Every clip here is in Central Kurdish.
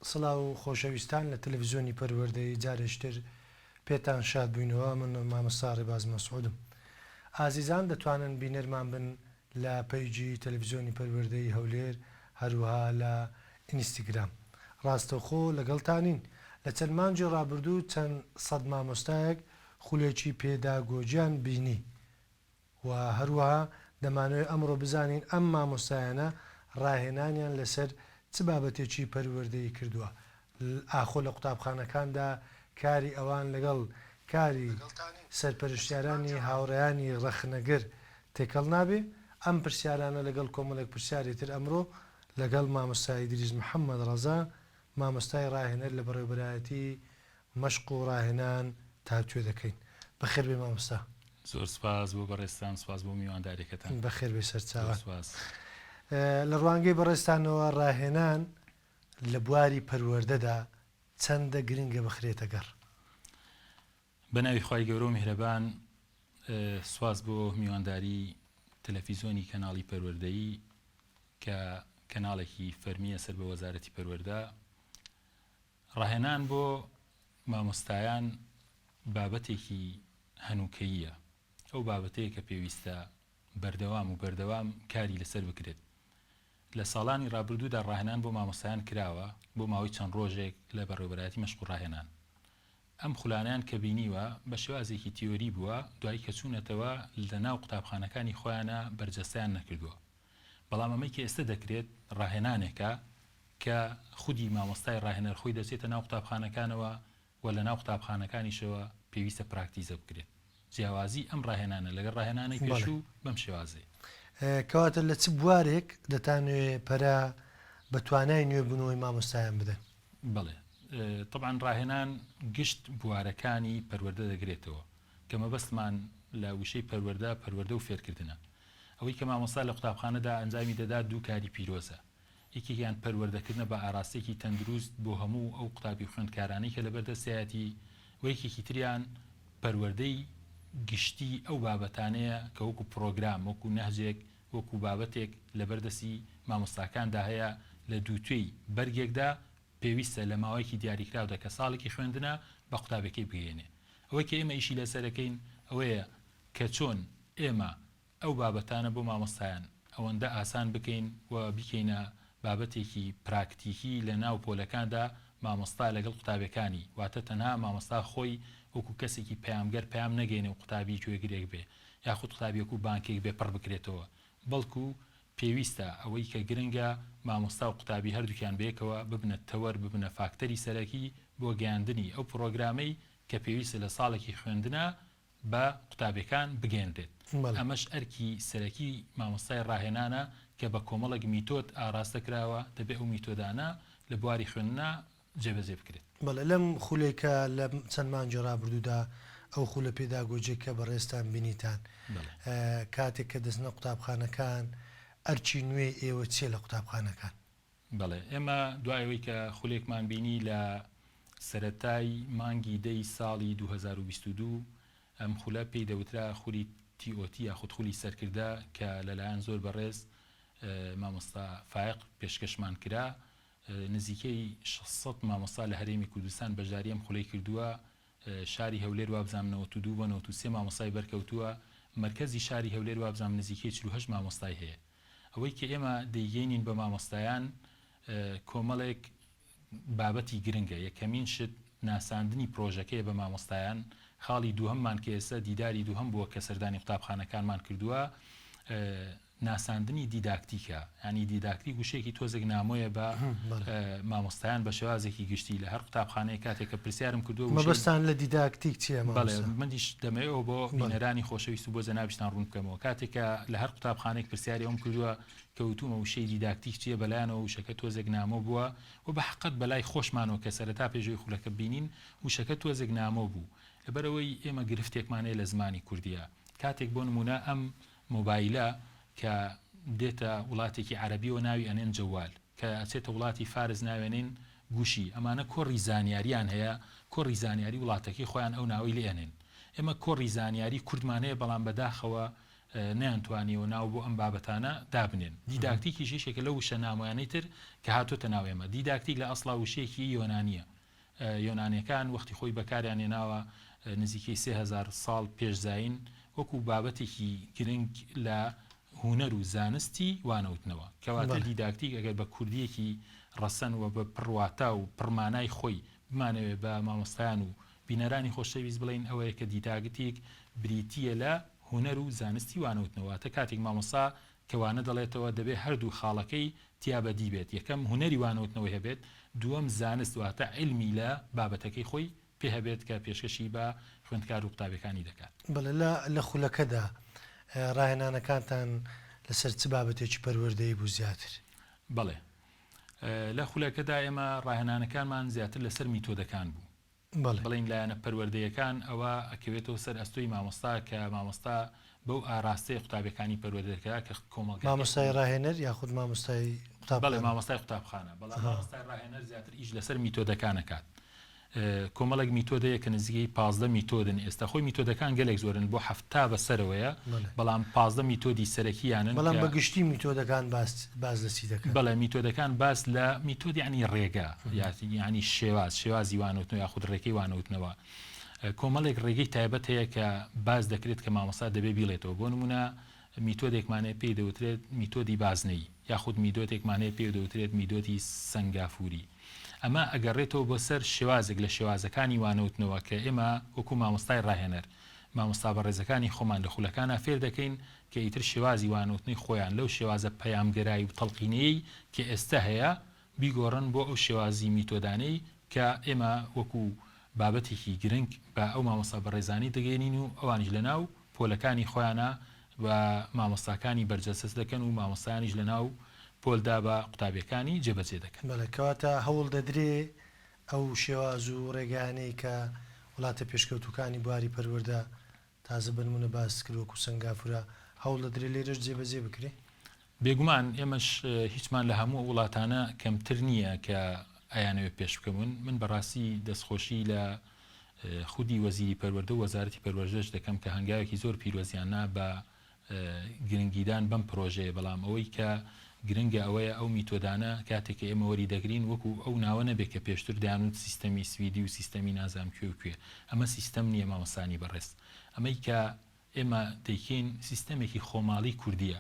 سڵاو خۆشەویستان لە تەلەفزیۆنی پەروەردەیی جارێکی تر پێتان شاد بووینەوە من مامۆستا ڕێباز مەسعودم ئازیزان دەتوانن بینەرمان بن لە پەیجی تەلەفزیۆنی پەروەردەیی هەولێر هەروەها لە ئینستگرام ڕاستەوخۆ لەگەڵتانین لە چەند مانگی ڕابردوو چەند سەد مامۆستایەک خولێکی پێداگۆجیان بینی و هەروەها دەمانەوێت ئەمڕۆ بزانین ئەم مامۆستایانە ڕاهێنانیان لەسەر چ بابەتێکی پەروەردەیی کردووە؟ ئاخۆ لە قوتابخانەکاندا کاری ئەوان لەگەڵ کاری سەرپەرشتیارانی هاوڕێیانی ڕەخنەگر تێکەڵ نابێ؟ ئەم پرسیارانە لەگەڵ کۆمەڵێک پرسیاری تر ئەمڕۆ لەگەڵ مامۆستا ئیدریس محەمەد ڕەزا مامۆستای ڕاهێنەر لە بەڕێوەبەرایەتی مەشق و ڕاهێنان تاوتوێ دەکەین. بەخێر بێی مامۆستا. زۆر سوپاس بۆ بەڕێزتان، سوپاس بۆ میوانداریەکەتان. بەخێر بێی زۆر سەرچاوان. سوپاس. لە ڕوانگەی بەڕێزتانەوە ڕاهێنان لە بواری پەروەردەدا چەندە گرنگە بخرێتە گەڕ؟ بە ناوی خوای گەورە و میهرەبان سواس بۆ میوانداری تەلەفیزۆنی کەناڵی پەروەردەیی کە کەناڵێکی فەرمیە سەر بە وەزارەتی پەروەردە. ڕاهێنان بۆ مامۆستایان بابەتێکی هەنووکەییە، ئەو بابەتەیە کە پێویستە بەردەوام و بەردەوام کاری لەسەر بکرێت. لە ساڵانی ڕابردوودا ڕاهێنان بۆ مامۆستایان کراوە بۆ ماوەی چەند ڕۆژێک لە بەڕێوەبەرایەتی مەشق و ڕاهێنان. ئەم خولانەیان کە بینیوە بە شێوازێکی تیۆری بووە، دوایی کە چوونەتەوە لە ناو قوتابخانەکانی خۆیانا بەرجەستەیان نەکردووە. بەڵام ئەمەی کە ئێستە دەکرێت ڕاهێنانێکە کە خودی مامۆستای ڕاهێنەر خۆی دەچێتە ناو قوتابخانەکانەوە و لە ناو قوتابخانەکانیشەوە پێویستە پراکتیزە بکرێت. جیاوازی ئەم ڕاهێنانە لەگەڵ ڕاهێنانەی پێشوو بەم شێوازەیە. کەواتە لە چ بوارێک دەتانەوێ پەرە بە توانای نوێبوونەوەی مامۆستایان بدەن؟ بەڵێ تەبعەن ڕاهێنان گشت بوارەکانی پەروەردە دەگرێتەوە کە مەبەستمان لە وشەی پەروەردە، پەروەردە و فێرکردنە. ئەوەی کە مامۆستا لە قوتابخانەدا ئەنجامی دەدات دوو کاری پیرۆزە، یەکێکیان پەروەردەکردنە بە ئاراستەیەکی تەندروست بۆ هەموو ئەو قوتابی و خوێندکارانەی کە لەبەر دەستیایەتی و یەکێکی تریان پەروەردەی گشتی ئەو بابەتانەیە کە وەکو پڕۆگرام، وەکو نەهجێک، وەکو بابەتێک لەبەر دەستی مامۆستاکاندا هەیە لە دووتوێی بەرگێکدا پێویستە لە ماوەیەکی دیاریکراودا کە ساڵێکی خوێندنە بە قوتابیەکەی بگەیەنێ. ئەوەی کە ئێمە ئیشی لەسەرەکەین ئەوەیە کە چۆن ئێمە ئەو بابەتانە بۆ مامۆستایان ئەوەندە ئاسان بکەین و بیکەینە بابەتێکی پراکتیکی لە ناو پۆلەکاندا مامۆستا لەگەڵ قوتابیەکانی واتە تەنها مامۆستا خۆی وەکو کەسێکی پەیامگەر پەیام نەگەینێ و قوتابی گوێگرێک بێ یاخود قوتابی وەکو بانکێک بێ پڕ بکرێتەوە بەڵکو پێویستە ئەوەی کە گرنگە مامۆستا و قوتابی هەردووکیان بەیەکەوە ببنە تەوەر ببنە فاکتەری سەرەکی بۆ گەیاندنی ئەو پڕۆگرامەی کە پێویستە لە ساڵێکی خوێندنا بە قوتابیەکان بگەیەنرێت، ئەمەش ئەرکی سەرەکی مامۆستای ڕاهێنانە کە بە کۆمەڵێک میتۆد ئاڕاستە کراوە، دەبێت ئەو میتۆدانە لە بواری خوێندنا جێبەجێ بکرێت. بەڵێ، لەم خولەی کە لە چەند مانگی ڕابردوودا ئەو خولە پێداگۆجیە کە بەڕێزتان بینیتان، کاتێک کە دەچنە قوتابخانەکان ئەرکی نوێی ئێوە چیە لە قوتابخانەکان؟ بەڵێ ئێمە دوای ئەوەی کە خولێکمان بینی لە سەرەتای مانگی دەی ساڵی 2022 ئەم خولە پێی دەوترا خولی TOT یاخود خولی سەرکردە کە لەلایەن زۆر بەڕێز مامۆستا فایق پێشکەشمان کرا نزیکەی 600 مامۆستا لە هەرێمی کوردستان بەشداری ئەم خولەی کردووە شاری هەولێر وابزانم 92 بۆ 93 مامۆستای بەرکەوتووە مەرکەزی شاری هەولێر وابزانم نزیکەی 48 مامۆستای هەیە ئەوەی کە ئێمە دەیگەینین بە مامۆستایان کۆمەڵێک بابەتی گرنگە، یەکەمین شت ناساندنی پرۆژەکەیە بە مامۆستایان، خاڵی دووهەممان کە ئێستا دیداری دووهەم بووە کە سەردانی قوتابخانەکانمان کردووە ناساندنی دیداکتیکە، یانی دیداکتیک وشەیەکی تۆزێک نامۆیە بە مامۆستایان بە شێوازێکی گشتی لە هەر قوتابخانەیەک کاتێک کە پرسیارم کردووە وشەی مەبەستان لە دیداکتیک چییە مامۆستا؟ بەڵێ منیش دەمەوێت ئەوە بۆ بینەرانی خۆشەویست و بۆ جەنابیشتان ڕوون بکەمەوە کاتێک کە لە هەر قوتابخانەیەک پرسیاری ئەوم کردووە کە وتومە وشەی دیداکتیک چییە بەلایانەوە وشەکە تۆزێک نامۆ بووە و بە حەقت بەلای خۆشمانەوە کە سەرەتا پێشەوەی خولەکە بینین وشەکە تۆزێک نامۆ بوو لەبەرئەوەی ئێمە گرفتێکمان هەیە لە زمانی کوردیە کاتێک بۆ نموونە ئەم مۆبایلە کە دێتە وڵاتێکی عەرەبیەوە ناوی ئەنێن جەوال، کە ئەچێتە وڵاتی فارس ناوێنین گوشی، ئەمانە کۆڕی زانیاریان هەیە، کۆڕی زانیاری وڵاتەکەی خۆیان ئەو ناوەی لێ ئەنێن. ئێمە کۆڕی زانیاری کوردمان هەیە بەڵام بەداخەوە. نەیانتوانیوە ناو بۆ ئەم بابەتانە دابنێن. دیداکتیکیش یەکێکە لەو وشە نامۆیانەی تر کە هاتۆتە ناو ئێمە. دیداکتیک لە ئەسڵا وشەیەکی یۆنانییە. یۆنانیەکان وەختی خۆی بەکاریان هێناوە نزیکەی 3000 ساڵ پێش زایین وەکو بابەتێکی گرنگ لە هونەر و زانستی وانەوتنەوە. کەواتە دیداکتیک ئەگەر بە کوردییەکی ڕەسەن و بە پڕواتا و پڕمانای خۆی بمانەوێ بە مامۆستایان و بینەرانی خۆشەویست بڵێین ئەوەیە کە دیداکتیک بریتییە لە هونەر و زانستی وانەوتنەوە واتە کاتێک مامۆستا کە وانە دەڵێتەوە دەبێ هەردوو خاڵەکەی تیا بەدی بێت یەکەم هونەری وانەوتنەوەی هەبێت دووەم زانست واتە عیلمی لە بابەتەکەی خۆی پێ هەبێت کە پێشکەشی بە خوێندکار و قوتابیەکانی دەکات. بەڵێ لە لە خولەکەدا ڕاهێنانەکانتان لەسەر چ بابەتێکی پەروەردەیی بوو زیاتر؟ بەڵێ لە خولەکەدا ئێمە ڕاهێنانەکانمان زیاتر لەسەر میتۆدەکان بوو. بەڵێ. بڵێین لایەنە پەروەردەیەکان ئەوە ئەکەوێتەوە سەر ئەستۆی مامۆستا کە مامۆستا بەو ئاراستەیە قوتابیەکانی پەروەردە دەکات کە کۆمەڵگاکەی مامۆستای ڕاهێنەر یاخود مامۆستای بەڵێ قوتابخانە؟ مامۆستای قوتابخانە بەڵام ئەها. مامۆستای ڕاهێنەر زیاتر ئیش لەسەر میتۆدەکان ئەکات کۆمەڵێک میتۆد هەیە کە نزیکەی 15 میتۆدن ئێستا خۆی میتۆدەکان گەلێک زۆرن بۆ 70 بەسەرەوەیە بەڵێ. بەڵام 15 میتۆدی سەرەکییانن بەڵام کە بە گشتی میتۆدەکان باس باس لە چی دەکەن؟ بەڵێ میتۆدەکان باس لە میتۆد یەعنی ڕێگا یەعنی شێواز شێوازی وانەوتنەوە یاخود ڕێکەی وانەوتنەوە کۆمەڵێک ڕێگەی تایبەت هەیە کە باس دەکرێت کە مامۆستا دەبێ بیڵێتەوە بۆ نمونە میتۆدێکمان هەیە پێی دەوترێت میتۆدی بازنەیی یاخود میدۆتێکمان هەیە پێی دەوترێت میدۆتی سەنگافوری ئەمە ئەگەڕێتەوە بۆ سەر شێوازێک لە شێوازەکانی وانەوتنەوە کە ئێمە وەکو مامۆستای ڕاهێنەر مامۆستا بەڕێزەکانی خۆمان لە خولەکانا فێر دەکەین کە ئیتر شێوازی وانەوتنی خۆیان لەو شێوازە پەیامگەرایی و تەڵقینەیەی کە ئێستە هەیە بیگۆڕن بۆ ئەو شێوازی میتۆدانەی کە ئێمە وەکو بابەتێکی گرنگ بە ئەو مامۆستا بەڕێزانەی دەگەیەنین و ئەوانیش لەناو پۆلەکانی خۆیانا بە مامۆستاکانی بەرجەستە دەکەن و مامۆستایانیش لەناو پۆلدا بە قوتابیەکانی جێبەجێ دەکەن. بەڵێ کەواتە هەوڵ دەدرێ ئەو شێواز و ڕێگایانەی کە وڵاتە پێشکەوتووکانی بواری پەروەردە تازە بەنمونە باست کرد وەکو سەنگافورە هەوڵ دەدرێ لێرەش جێبەجێ بکرێ؟ بێگومان ئێمەش هیچمان لە هەموو ئەو وڵاتانە کەمتر نییە کە ئەیانەوێت پێش بکەون. من بەڕاستی دەستخۆشی لە خودی وەزیری پەروەردە و وەزارەتی پەروەردەش دەکەم کە هەنگاوێکی زۆر پیرۆزیان نا بە گرنگیدان بەم پرۆژەیە، بەڵام ئەوەی کە گرنگە ئەوەیە ئەو میتۆدانە کاتێک کە ئێمە وەری دەگرین وەکو ئەو ناوە نەبێت کە پێشتر دەیانوت سیستەمی سویدی و سیستەمی نازانم کوێ و کوێ، ئەمە سیستەم نییە مامۆستانی بەڕێز، ئەمەی کە ئێمە دەیکەین سیستەمێکی خۆماڵی کوردییە،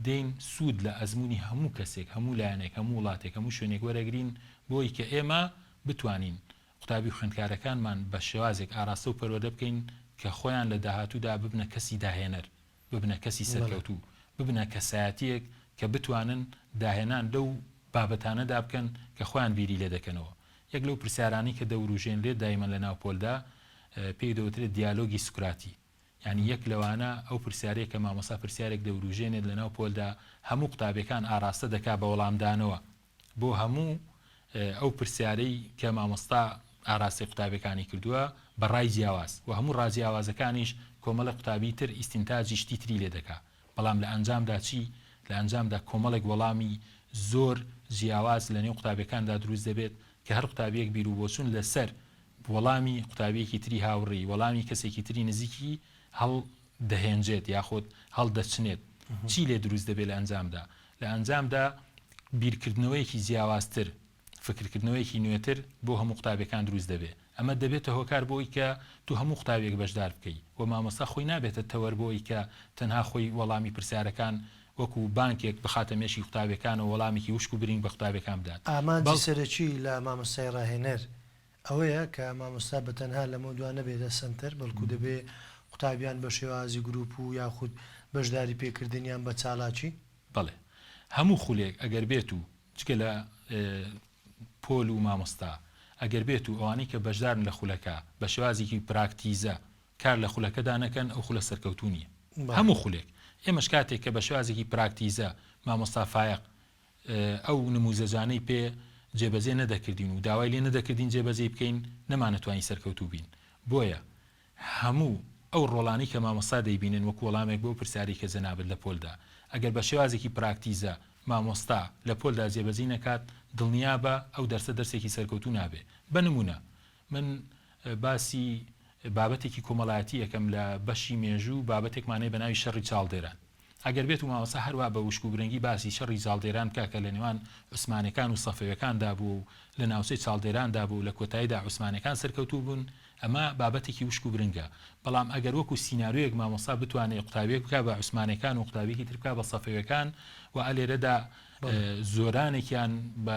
دێین سوود لە ئەزموونی هەموو کەسێک، هەموو لایەنێک، هەموو وڵاتێک، هەموو شوێنێک وەرەگرین بۆی کە ئێمە بتوانین قوتابی و خوێندکارەکانمان بە شێوازێک ئاراستە و پەروەردە بکەین کە خۆیان لە داهاتوودا ببنە کەسی داهێنەر، ببنە کەسی سەرکەوتوو، ببنە کەسایەتییەک کە بتوانن داهێنان لەو بابەتانەدا بکەن کە خۆیان بیری لێ دەکەنەوە. یەک لەو پرسیارانەی کە دەوروژێنرێت دایمەن لە ناو پۆلدا پێی دەوترێت دیالۆگی سوکراتی. یانی یەک لەوانە ئەو پرسیارەیە کە مامۆستا پرسیارێک دەوروژێنێت لە ناو پۆلدا هەموو قوتابیەکان ئاراستە دەکا بە وەڵامدانەوە بۆ هەموو ئەو پرسیارەی کە مامۆستا ئاراستەی قوتابیەکانی کردووە بە ڕای جیاواز و هەموو ڕا جیاوازەکانیش کۆمەڵێک قوتابی تر ئیستینتاجی شتی تری لێ دەکا بەڵام لە ئەنجامدا چی؟ لە ئەنجامدا کۆمەڵێک وەڵامی زۆر جیاواز لە نێو قوتابیەکاندا دروست دەبێت کە هەر قوتابیەک بیروبۆچوون لە سەر وەڵامی قوتابیەکی تری هاوڕێی، وەڵامی کەسێکی تری نزیکی هەڵ دەهێنجێت یاخود هەڵدەچنێت. چی لێ دروست دەبێت لە ئەنجامدا؟ لە ئەنجامدا بیرکردنەوەیەکی جیاوازتر، فکرکردنەوەیەکی نوێتر بۆ هەموو قوتابیەکان دروست دەبێت. ئەمە دەبێتە هۆکار بۆ ئەوی کە تۆ هەموو قوتابیەک بەشدار بکەی و مامۆستا خۆی نابێتە تەوەر بۆ ئەوی کە تەنها خۆی وەڵامی پرسیارەکان وەکو بانکێک بخاتە مێشکی قوتابیەکان و وەڵامێکی وشک و برینگ بە قوتابیەکان بدات. ئامانجی بەڵ. سەرەکی لە مامۆستای ڕاهێنەر ئەوەیە کە مامۆستا بە تەنها لەمەودوا نەبێتە سەنتەر بەڵکو دەبێ قوتابیان بە شێوازی گروپ و یاخود بەشداری پێکردنیان بە چالاکی. بەڵێ هەموو خولێک ئەگەر بێت و جگە لە پۆل و مامۆستا ئەگەر بێت و ئەوانەی کە بەشدارن لە خولەکە بە شێوازێکی پراکتیزە کار لە خولەکەدا نەکەن ئەو خولە سەرکەوتوو نییە هەموو خولێک ئێمەش کاتێک کە بە شێوازێکی پراکتیزە مامۆستا فایەق ئەو نموزەجانەی پێ جێبەجێ نەدەکردین و داوای لێ نەدەکردین جێبەجێی بکەین نەمانەتوانی سەرکەوتوو بین بۆیە هەموو ئەو ڕۆڵانەی کە مامۆستا دەیبینن وەکو وەڵامێک بۆ ئەو پرسیارەی کە جەنابت لە پۆلدا ئەگەر بە شێوازێکی پراکتیزە مامۆستا لە پۆلدا جێبەجێی نەکات دڵنیابە ئەو دەرسە دەرسێکی سەرکەوتوو نابێ بە نموونە من باسی. بابەتێکی کۆمەڵایەتی ئەکەم لە بەشی مێژوو بابەتێکمان هەیە بە ناوی شەڕی چاڵدێران. ئەگەر بێت و مامۆستا هەروا بە وشک و برنگی باسی شەڕی چاڵدێران بکا کە لە نێوان عوسمانەکان و سەفەویەکاندا بووە و لە ناوچەی چاڵدێراندا بووە و لە کۆتاییدا عوسمانەکان سەرکەوتوو بوون ئەمە بابەتێکی وشک و برنگە بەڵام ئەگەر وەکو سیناریۆیەک مامۆستا بتوانێ قوتابیەک بکا بە عوسمانەکان و قوتابیەکی تر بکا بە سەفەویەکان و ئەلێرەدا زۆرانێکیان بە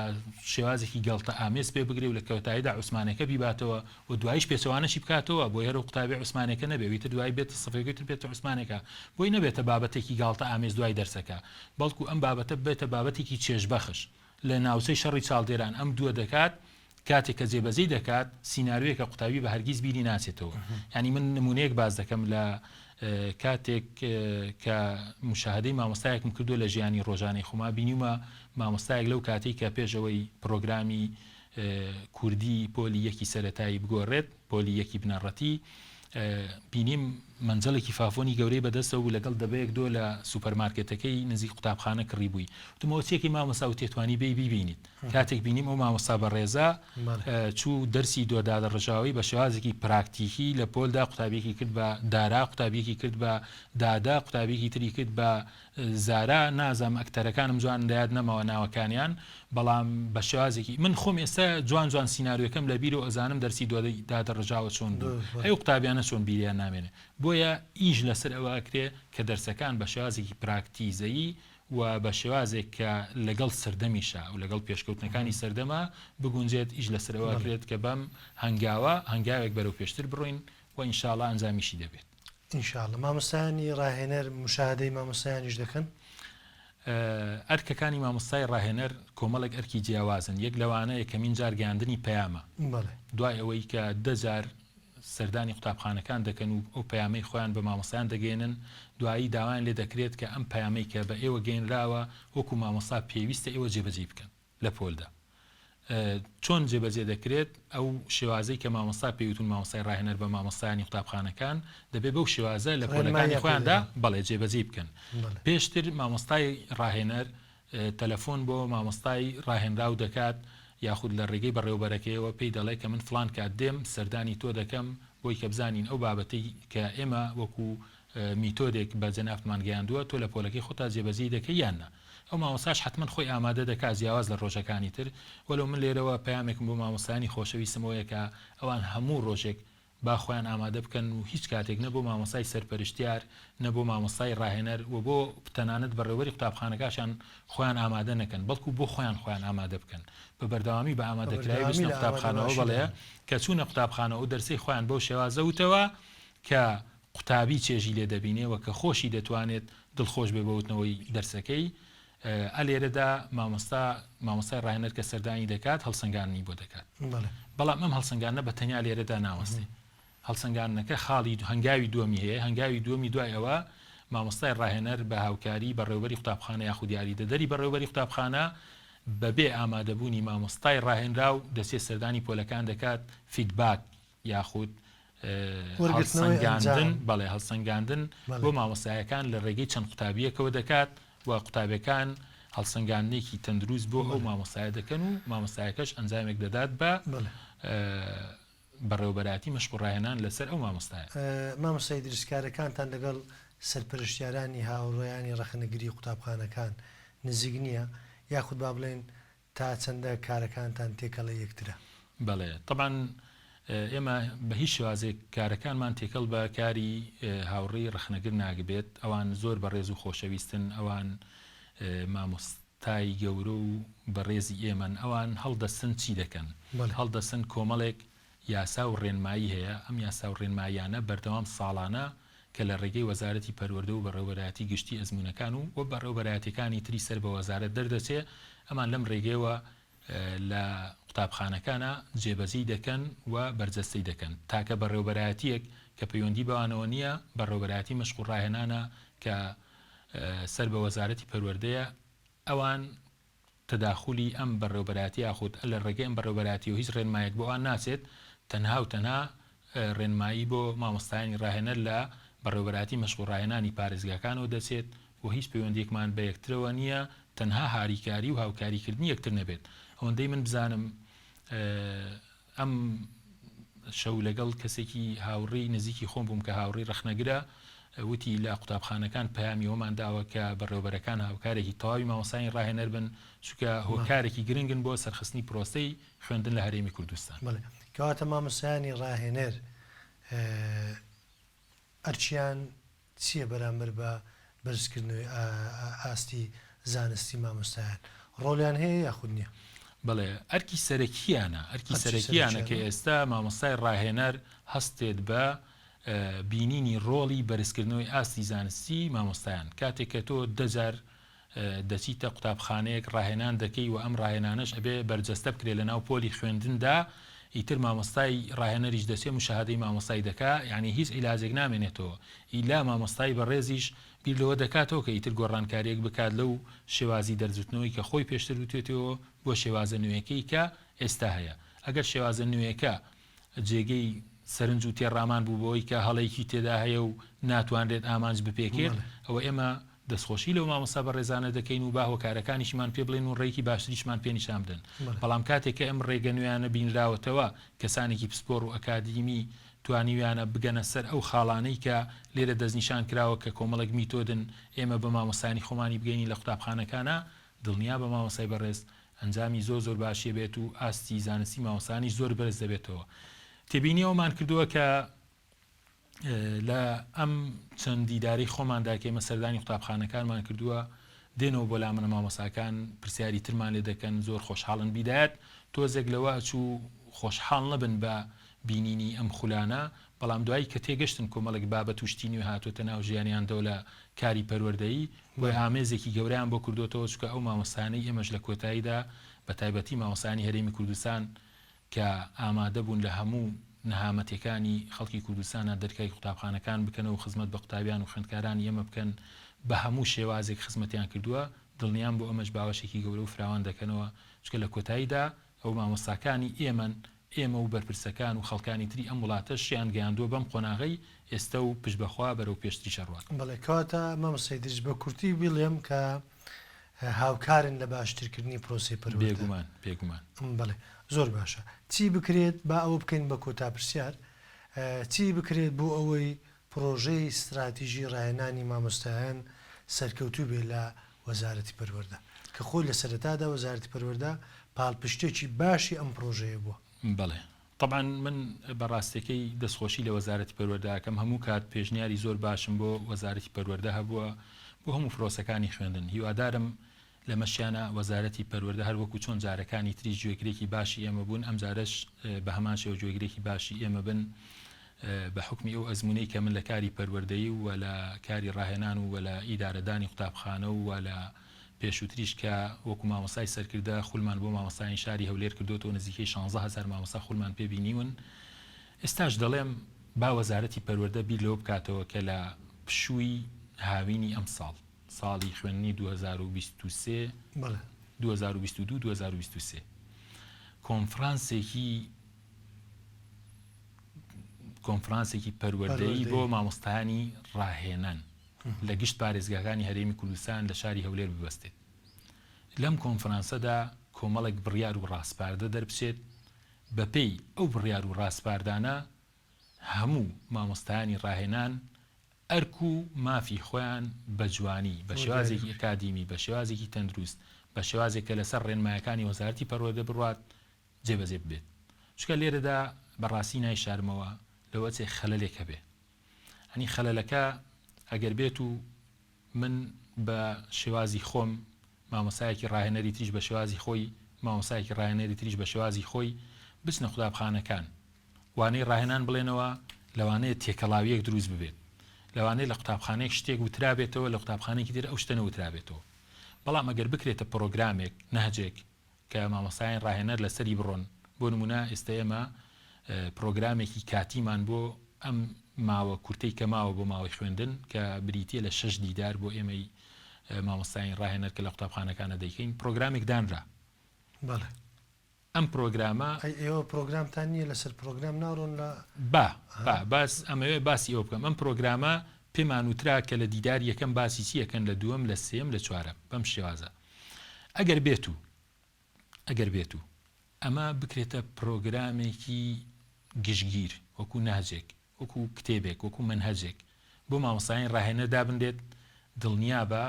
شێوازێکی گەڵتە ئامێز پێ بگرێ و لە کۆتاییدا عوسمانەکە بیباتەوە و دواییش پێچەوانەشی بکاتەوە بۆی هەر ئەو قوتابی عوسمانەکە نەبێ ئیتر دوایی بێتە سەفەویەکەی تر بێتە عوسمانەکە بۆی نەبێتە بابەتێکی گاڵتە ئامێز دوای دەرسەکە بەڵکو ئەم بابەتە ببێتە بابەتێکی چێژبەخش لە ناوچەی شەڕی چاڵدێران ئەم دووە دەکات کاتێک کە جێبەجێی دەکات سیناریۆیەکە قوتابی بە هەرگیز بیری ناچێتەوە یانی من نمونەیەک باس دەکەم لە کاتێک کە مشاهدەی مامۆستایەکم کردو لە ژیانی ڕۆژانەی خۆما بینیومە مامۆستایەک لەو کاتێک کە پێشەوەی پرۆگرامی کوردی پۆلی یەکی سەتایی بگۆڕێت پۆلی یەکی بنەڕەتی بینیم مەنجەڵێکی فافۆنی گەورەی بەدەستەوە بوو لەگەڵ دەبەیەک دۆ لە سوپەرمارکێتەکەی نزیک قوتابخانە کڕیبووی. وتم ئەوە چیەکەی مامۆستا وتی ئەتوانی بێی بیبینیت. کاتێک بینیم ئەو مامۆستا بەڕێزە چوو دەرسی دۆ دادەڕژاوەی بە شێوازێکی پراکتیکی لە پۆلدا قوتابیەکی کرد بە دارا، قوتابیەکی کرد بە دادە، قوتابیەکی تری کرد بە زارا نازانم ئەکتەرەکانم جوان لە یاد نەماوە ناوەکانیان بەڵام بە شێوازێکی من خۆم ئێستا جوان جوان سیناریۆکەم لە بیرەوە ئەزانم دەرسی دادەڕژاوە چۆن بوو ئەی قوتابیانە چۆن بیریان نامێنێ بۆیە ئیش لەسەر ئەوە ئەکرێ کە دەرسەکان بە شێوازێکی پراکتیزەیی و بە شێوازێک کە لەگەڵ سەردەمیشا و لەگەڵ پێشکەوتنەکانی سەردەما بگونجێت ئیش لەسەر ئەوە ئەکرێت کە بەم هەنگاوە هەنگاوێک بەرەو پێشتر بڕۆین و ان شاء اللە ئەنجامیشی دەبێت. ان شاء اللە مامۆستایانی ڕاهێنەر موشاهەدەی مامۆستایانیش دەکەن؟ ئەرکەکانی مامۆستای ڕاهێنەر کۆمەڵێک ئەرکی جیاوازن، یەک لەوانە یەکەمین جار گەیاندنی پەیامە، دوای ئەوەی کە دە جار سەردانی قوتابخانەکان دەکەن و ئەو پەیامەی خۆیان بە مامۆستایان دەگەیەنن، دوایی داوایان لێ دەکرێت کە ئەم پەیامەی کە بە ئێوە گەیەنراوە وەکو مامۆستا پێویستە ئێوە جێبەجێی بکەن. لە پۆلدا چۆن جێبەجێ دەکرێت، ئەو شێوازەی کە مامۆستا پێی وتون مامۆستای ڕاهێنەر بە مامۆستایانی قوتابخانەکان دەبێت بەو شێوازە لە پۆلەکانی خۆیاندا بەڵێ جێبەجێی بکەن. پێشتر مامۆستای ڕاهێنەر تەلەفۆن بۆ مامۆستای ڕاهێنراو دەکات یاخود لە ڕێگەی بەڕێوەبەرەکەیەوە پێی دەڵێ کە من فڵان کات دێم سەردانی تۆ دەکەم بۆی کە بزانین ئەو بابەتەی کە ئێمە وەکو میتۆدێک بە جەنابتمان گەیاندووە تۆ لە پۆلەکەی خۆتا جێبەجێی دەکەی یان نا؟ ئەو مامۆستاش حەتمەن خۆی ئامادە دەکات جیاواز لە ڕۆژەکانی تر، وەلو من لێرەوە پەیامێکم بۆ مامۆستایانی خۆشەویستم ئەوەیە کە ئەوان هەموو ڕۆژێک با خۆیان ئامادە بکەن و هیچ کاتێک نە بۆ مامۆستای سەرپەرشتیار نە بۆ مامۆستای ڕاهێنەر و بۆ تەنانەت بەڕێوبەری قوتابخانەکاشیان خۆیان ئامادە نەکەن بەڵکو بۆ خۆیان خۆیان ئامادە بکەن بە بەردەوامی بە ئامادەکراوی بچنە قوتابخانەوە بەڵێ کە چوونە قوتابخانەوە ئەو دەرسەی خۆیان بەو شێوازە وتەوە کە قوتابی چێژی لێ دەبینێ و کە خۆشی دەتوانێت دڵخۆش بێ بە وتنەوەی دەرسەکەی، ئە لێرەدا مامۆستا مامۆستای ڕاهێنەر کە سەردانی دەکات هەڵسەنگاندنی بۆ دەکات. بەڵام ئەم هەڵسەنگاندنە بە تەنیا لێرەدا ناوەستێ. هەڵسەنگاندنەکە خاڵی هەنگاوی دووەمی هەیە، هەنگاوی دووەمی دوای ئەوە مامۆستای ڕاهێنەر بە هاوکاری بەڕێوەبەری قوتابخانە یاخود یاریدەدەری بەڕێوەبەری قوتابخانە بەبێ ئامادەبوونی مامۆستای ڕاهێنراو دەچێت سەردانی پۆلەکان دەکات، feedback یاخود هەڵسەنگاندن، بەڵێ هەڵسەنگاندن بۆ مامۆستایەکان لە ڕێگەی چەند قوتابیەکەوە دەکات و قوتابیەکان هەڵسەنگاندنێکی تەندروست بۆ ئەو مامۆستایە دەکەن و مامۆستایەکەش ئەنجامێک دەدات بە بەڕێوەبەرایەتی مەشق و ڕاهێنان لەسەر ئەو مامۆستایە. مامۆستا ئیدریس کارەکانتان لەگەڵ سەرپەرشتیارانی هاوڕێیانی ڕەخنەگری قوتابخانەکان نزیک نییە؟ یاخود با بڵێین تا چەندە کارەکانتان تێکەڵی یەکترە؟ بەڵێ تەبعەن ئێمە بە هیچ شێوازێک کارەکانمان تێکەڵ بە کاری هاوڕێی ڕەخنەگر ناگبێت، ئەوان زۆر بەڕێز و خۆشەویستن، ئەوان مامۆستای گەورە و بەڕێزی ئێمەن، ئەوان هەڵدەستن چی دەکەن؟ هەڵدەستن کۆمەڵێک یاسا و ڕێنمایی هەیە، ئەم یاسا و ڕێنماییانە بەردەوام ساڵانە کە لە ڕێگەی وەزارەتی پەروەردە و بەڕێوەبەرایەتی گشتی ئەزموونەکان و و بەڕێوەبەرایەتیەکانی تری سەر بە وەزارەت دەردەچێ، ئەمان لەم ڕێگەیەوە لە قوتابخانەکانا جێبەجێی دەکەن و بەرجەستەی دەکەن. تاکە بەڕێوەبەرایەتیەک کە پەیوەندی بەوانەوە نییە، بەڕێوەبەرایەتی مەشق و ڕاهێنانە کە سەر بە وەزارەتی پەروەردەیە، ئەوان تەداخولی ئەم بەڕێوبەرایەتی یاخود لە ڕێگەی ئەم بەڕێوبەرایەتیەوە هیچ ڕێنمایەک بۆ ئەوان ناچێت، تەنها و تەنها ڕێنمایی بۆ مامۆستایانی ڕاهێنەر لە بەڕێوبەرایەتی مەشق و ڕاهێنانی پارێزگاکانەوە دەچێت و هیچ پەیوەندیەکمان بە یەکترەوە نییە تەنها هاریکاری و هاوکاریکردنی یەکتر نەبێت. ئەوەندەی من بزانم ئەم. شەو لەگەڵ کەسێکی هاوڕێی نزیکی خۆم بووم کە هاوڕێی ڕەخنەگرە، وتی لە قوتابخانەکان پەیامی ئەوەمان داوە کە بەڕێوەبەرەکان هاوکارێکی تەواوی مامۆستایانی ڕاهێنەر بن، چونکە هۆکارێکی گرنگن بۆ سەرخستنی پرۆسەی خوێندن لە هەرێمی کوردستان. بەڵێ، کەواتە مامۆستایانی ڕاهێنەر ئەرکیان چییە بەرامبەر بە بەرزکردنەوەی ئاستی زانستی مامۆستایان؟ ڕۆڵیان هەیە یاخود نییە؟ بەڵێ ئەرکی سەرەکییانە، ئەرکی سەرەکییانە کە ئێستا مامۆستای ڕاهێنەر هەستێت بە بینینی ڕۆڵی بەرزکردنەوەی ئاستی زانستی مامۆستایان. کاتێک کە تۆ دە جار دەچیتە قوتابخانەیەک ڕاهێنان دەکەی و ئەم ڕاهێنانەش ئەبێ بەرجەستە بکرێ لەناو پۆلی خوێندندا، ئیتر مامۆستای ڕاهێنەریش دەچێ موشاهەدەی مامۆستای دەکا، یانی هیچ عیلاجێک نامێنێتەوە، ئیلا مامۆستای بەڕێزیش بیر لەوە دەکاتەوە کە ئیتر گۆڕانکاریەک بکات لەو شێوازی دەرزوتنەوەی کە خۆی پێشتر وتوێتەوە بۆ شێوازە نوێیەکەی کە ئێستا هەیە. ئەگەر شێوازە نوێیەکە جێگەی سەرنج و تێڕامان بوو بەوەی کە هەڵەیەکی تێدا هەیە و ناتوانرێت ئامانج بپێکێت، ئەوە ئێمە دەستخۆشی لەو مامۆستا بەڕێزانە دەکەین و با هۆکارەکانیشیمان پێ بڵێن و ڕێیەکی باشتریشمان پێ نیشان بدەن. بەڵام کاتێک کە ئەم ڕێگە نوێیانە بینراوەتەوە، کەسانێکی پسپۆڕ و ئەکادیمی توانیویانە بگەنە سەر ئەو خاڵانەی کە لێرە دەستنیشان کراوە کە کۆمەڵێک میتۆدن ئێمە بە مامۆستایانی خۆمانی بگەینین لە قوتابخانەکانا، دڵنیابە مامۆستای بەڕێز ئەنجامی زۆر زۆر باشی ئەبێت و ئاستی زانستی مامۆستایانیش زۆر بەرز دەبێتەوە. تێبینی ئەوەمان کردووە کە لە ئەم چەند دیدارەی خۆماندا کە ئێمە سەردانی قوتابخانەکانمان کردووە دێنەوە بۆ لامنە مامۆساکان پرسیاری ترمان لێ دەکەن زۆر خۆشحاڵن بیدایەت تۆزێک لەوە ئەچوو خۆشحاڵ نەبن بە بینینی ئەم خولانە بەڵام دوایی کە تێگەشتن کۆمەڵێک بابەت و شتی نوێ هاتۆتە ناو ژیانیاندەوە لە کاری پەروەردەیی بۆیە ئامێزێکی گەورەیان بۆ کردۆتەوە چونکە ئەو مامۆستایانەی ئێمەش لە کۆتاییدا بە تایبەتی مامۆستایانی هەرێمی کوردستان کە ئامادە بوون لە هەموو نەهامەتیەکانی خەڵکی کوردستانا دەرکای قوتابخانەکان بکەنەوە و خزمەت بە قوتابیان و خوێندکارانی ئێمە بکەن بە هەموو شێوازێک خزمەتیان کردووە دڵنیام بۆ ئەمەش باوەشێکی گەورە و فراوان دەکەنەوە چونکە لە کۆتاییدا ئەوە مامۆستاکانی ئێمەن ئێمە و بەرپرسەکان و خەڵکانی تری ئەم وڵاتەشیان گەیاندووە بەم قۆناغەی ئێستە و پشت بەخوا بەرەو پێشتریش ئەڕوات. بەڵێ کەواتە مامۆستا ئیدریس بە کورتی بیڵێم کە هاوکارن لە باشترکردنی پرۆسەی پەروەردە. بێگومان بێگومان. بەڵێ زۆر باشە چی بکرێت با ئەوە بکەین بە کۆتا پرسیار چی بکرێت بۆ ئەوەی پرۆژەی ستراتیژی ڕاهێنانی مامۆستایان سەرکەوتوو بێت لە وەزارەتی پەروەردە کە خۆی لە سەرەتادا وەزارەتی پەروەردە پاڵپشتێکی باشی ئەم پڕۆژەیە بووە. بەڵێ تەبعەن من بە ڕاستەکەی دەستخۆشی لە وەزارەتی پەروەردە ئەکەم هەموو کات پێشنیاری زۆر باشم بۆ وەزارەتی پەروەردە هەبووە بۆ هەموو پرۆسەکانی خوێندن هیوادارم لەمەشیانە وەزارەتی پەروەردە هەر وەکو چۆن جارەکانی تریش گوێگرێکی باشی ئێمە بوون ئەمجارەش بە هەمان شێوە گوێگرێکی باشی ئێمە بن بە حوکمی ئەو ئەزموونەی کە من لە کاری پەروەردەیی و لە کاری ڕاهێنان و لە ئیدارەدانی قوتابخانە و لە پێشووتریش کە وەکو مامۆستای سەرکردە خولمان بۆ مامۆستایانی شاری هەولێر کردۆتەوە نزیکەی 16 هەزار مامۆستا خولمان پێ بینیون ئێستاش دەڵێم با وەزارەتی پەروەردە بیر لەوە بکاتەوە کە لە پشووی هاوینی ئەمساڵ ساڵی خوێندنی 2023 بەڵێ. 2022 2023 کۆنفرانسێکی کۆنفرانسێکی پەروەردەیی بۆ مامۆستایانی ڕاهێنان لە گشت پارێزگاکانی هەرێمی کوردستان لە شاری هەولێر ببەستێت. لەم کۆنفرانسەدا کۆمەڵێک بڕیار و ڕاسپاردە دەربچێت، بەپێی ئەو بڕیار و ڕاسپاردانە هەموو مامۆستایانی ڕاهێنان ئەرک و مافی خۆیان بە جوانی، بە شێوازێکی ئەکادیمی، بە شێوازێکی تەندروست، بە شێوازێک کە لەسەر ڕێنمایەکانی وەزارەتی پەروەردە بڕوات، جێبەجێ ببێت. چونکە لێرەدا بە ڕاستی نایشارمەوە لەوەچێ خەلەلێک هەبێ. ئەنی خەلەلەکە ئەگەر بێت و من بە شێوازی خۆم مامۆسایەکی ڕاهێنەری تریش بە شێوازی خۆی مامۆسایەکی ڕاهێنەری تریش بە شێوازی خۆی بچنە قوتابخانەکان وانەی ڕاهێنان بڵێنەوە لەوانەیە تێکەڵاویەک دروست ببێت لەوانەیە لە قوتابخانەیەک شتێک وترابێتەوە لە قوتابخانەیەکی تر ئەو شتە نەوترابێتەوە بەڵام ئەگەر بکرێتە پرۆگرامێک نەهجێک کە مامۆستایان ڕاهێنەر لەسەری بڕۆن، بۆ نموونە ئێستا ئێمە پڕۆگرامێکی کاتیمان بۆ ئەم ماوە کورتەی کە ماوە بۆ ماوەی خوێندن کە بریتییە لە شەش دیدار بۆ ئێمەی مامۆستایانی ڕاهێنەر کە لە قوتابخانەکانە دەیکەین پڕۆگرامێک دانرا. بەڵێ. ئەم پڕۆگرامە. ئەی ئێوە پڕۆگرامتان نییە لەسەر پڕۆگرام ناڕۆن لە. با با باس ئەمەوێ باسی ئەوە بکەم ئەم پڕۆگرامە پێمان وترا کە لە دیداری یەکەم باسی چی ئەکەن لە دووەم لە سێیەم لە چوارەم بەم شێوازە ئەگەر بێتو ئەگەر بێتو ئەمە بکرێتە پرۆگرامێکی. گشتگیر، وەکو نەهجێک، وەکو کتێبێک، وەکو مەنهەجێک بۆ مامۆستایانی ڕاهێنەر دابنرێت، دڵنیابە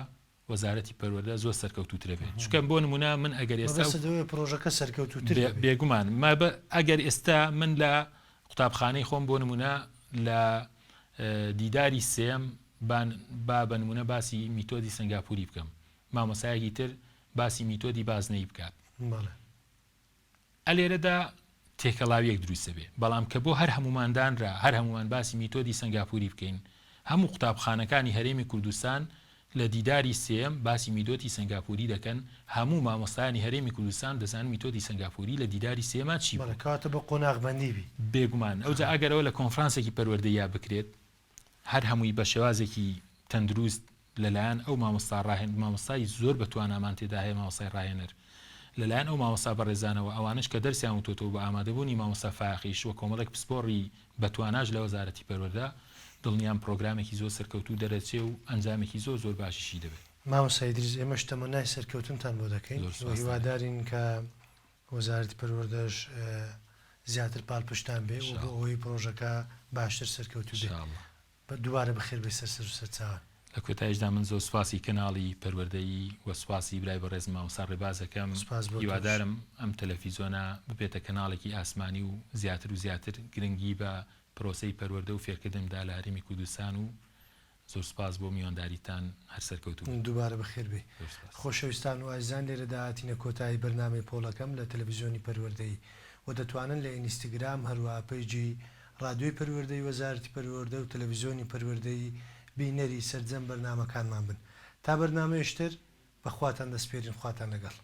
وەزارەتی پەروەردە زۆر سەرکەوتووترە بێت چونکە بۆ نمونە من ئەگەر ئێستا مەبەستت ئەوەیە پڕۆژەکە سەرکەوتووتر دەبێت. بێگومان مەبە ئەگەر ئێستا من لە قوتابخانەی خۆم بۆ نمونە لە دیداری سێم بان با بە نمونە باسی میتۆدی سەنگاپوری بکەم مامۆسایەکی تر باسی میتۆدی بازنەیی بکات بەڵێ. ئە لێرەدا تێکەڵاویەک دروست دەبێ، بەڵام کە بۆ هەر هەموومان دانرا هەر هەموومان باسی میتۆدی سەنگاپوری بکەین، هەموو قوتابخانەکانی هەرێمی کوردستان لە دیداری سێیەم باسی میدۆتی سەنگاپوری دەکەن، هەموو مامۆستایانی هەرێمی کوردستان دەزانن میتۆدی سەنگاپوری لە دیداری سێیەما چی بوو. بەڵێ کەواتە بە قۆناغبەندی بی. بێگومان، ئەوجا ئەگەر ئەوە لە کۆنفرانسێکی پەروەردەییا بکرێت، هەر هەمووی بە شێوازێکی تەندروست لەلایەن ئەو مامۆستا ڕاهێن مامۆستای زۆر بە توانامان تێدا هەیە مامۆستای ڕاهێنەر لەلایەن ئەو مامۆستا بەڕێزانەوە ئەوانەش کە دەرسیان وتۆتەوە بە ئامادەبوونی مامۆستا فایەقیش و کۆمەڵێک پسپۆڕی بەتواناش لە وەزارەتی پەروەردە دڵنیام پڕۆگرامێکی زۆر سەرکەوتوو دەرەچێ و ئەنجامێکی زۆر زۆر باشیشی دەبێت. مامۆستا ئیدریس ئێمەش تەمەنای سەرکەوتنتان بۆ دەکەین زۆر و سوپاستان دەکەم. هیوادارین کە وەزارەتی پەروەردەش زیاتر پاڵپشتان بێ و بۆ ئەوەی پڕۆژەکە باشتر سەرکەوتوو بێ. دووبارە بەخێر بێی سەر سەر و سەرچاوان. لە کۆتایشدا من زۆر سوپاسی کەناڵی پەروەردەیی و سوپاسی برای بەڕێزم مامۆستا ڕێباز ئەکەم. سوپاس بۆ تۆش. هیوادارم ئەم تەلەفیزۆنە ببێتە کەناڵێکی ئاسمانی و زیاتر و زیاتر گرنگی بە پرۆسەی پەروەردە و فێرکردن بدا لە هەرێمی کوردستان و زۆر سوپاس بۆ میوانداریتان هەر سەرکەوتوو بن. دووبارە بەخێر بێی. زۆر سوپاس. خۆشەویستان و ئازیزان لێرەدا هاتینە کۆتایی بەرنامەی پۆڵەکەم لە تەلەفیزیۆنی پەروەردەیی و دەتوانن لە ئینیستگرام هەروەها پەیجی ڕادیۆی پەروەردەی وەزارەتی پەروەردە و تەلەفیزیۆنی پەروەردەیی بینەری سەرجەم بەرنامەکانمان بن. تا بەرنامەیەش تر بە خواتان دەسپێرین خواتان لەگەڵ.